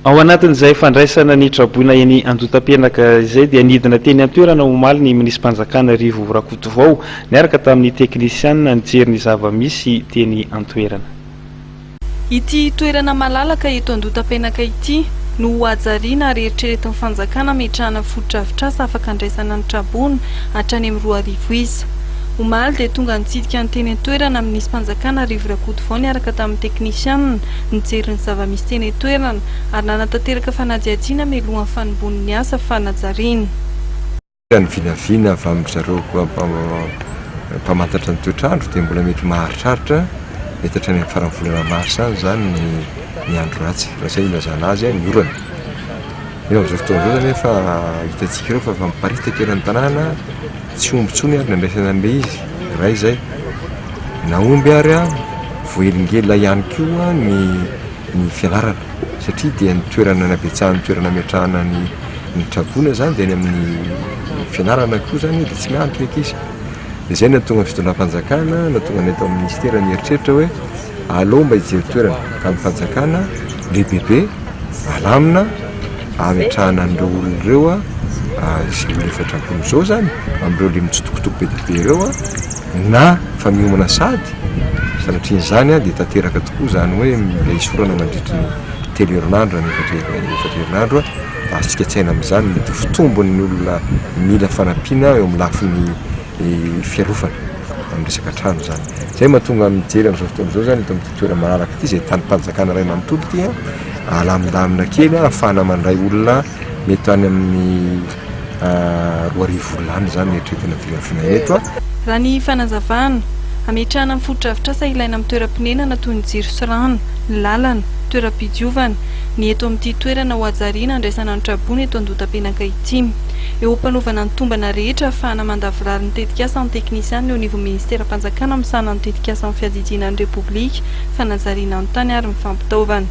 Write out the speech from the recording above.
Ao anatin'izay fandraisana ny traboina eny Andohatapenaka izay dia nidina teny an-toerana omaly ny minisi-panjakana Rivo Rakotovao niaraka tamin'ny teknisianina nijery ny zava-misy teny an-toerana. Ity toerana malalaka eto Andohatapenaka ity no ho hajariana ary eritreretin'ny fanjakana hametrahana fotodrafitrasa afaka handraisana ny traboina hatrany amin'ny 2000 isa. Omaly dia tonga nitsidika ny teny an-toerana ny minisi-panjakana Rivo Rakotovao niaraka tamin'ny teknisianina nijery ny zava-misy teny an-toerana ary nanatanteraka fanadihadiana mialohan'ny fanombon'ny asa fanajariana. Raha ny vinavina avy amin-dry zareo mpamantatra ny toetr'andro dia mbola mety maharitraritra, mety hatrany amin'ny faran'ny volana marsa any izany ny andro ratsy, raha izay no ilazana azy, ny orana. Nefa amin'izao fotoana izao izany efa hitantsika ireo fa efa miparitaka eran'ny tanàna, tsy omby intsony ary ny andraisana an'ilay izy, iray izay. Nahomby ary voahelingelina ihany koa ny ny fianarana satria dia ny toerana nabetsahan'ny toerana ametrahana ny ny traboina izany dia any amin'ny fianarana koa izany dia tsy miandry ny ankizy. Dia izay no nahatonga ny fitondram-panjakana, nahatonga ny eto amin'ny minisitera nieritreritra hoe aleo mba hijery toerana ka ny fanjakana lehibebe alamina ametrahana an'ireo olona ireo izay olona efa traboina izao izany amin'ireo le mitsitokotoko be dia be ireo na fa miomana sady Sanatrian'izany dia tanteraka tokoa izany hoe mila hisorana mandritry ny telo herinandro na ny efatra herinandro. Azontsika an-tsaina amin'izany ny mety ho fitombon'ny olona mila fanampiana eo amin'ny lafiny fialofana amin'ny resaka trano izany. Izay mahatonga mijery amin'izao fotoana izao izany eto amin'ity toerana malalaka ity izay tanim-panjakana iray manontolo ity, alamindamina kely ahafahana mandray olona mety any amin'ny 2000 olona any izany no eritreretina vinavina eto. Raha ny fanazavana, hametrahana ny fotodrafitrasa ilaina amin'ny toeram-ponenana toy ny jiro sy rano, ny lalana, toeram-pidiovana, ny eto amin'ity toerana ho hajariana handraisana ny traboina eto Andohatapenaka ity. Eo am-panaovana ny tombana rehetra ahafahana mandavorary ny tetikasa ny teknisianina eo anivon'ny minisiteram-panjakana misahana ny tetikasa amin'ny fiadidiana ny Repoblika, fanajariana ny tany ary ny fampitaovana.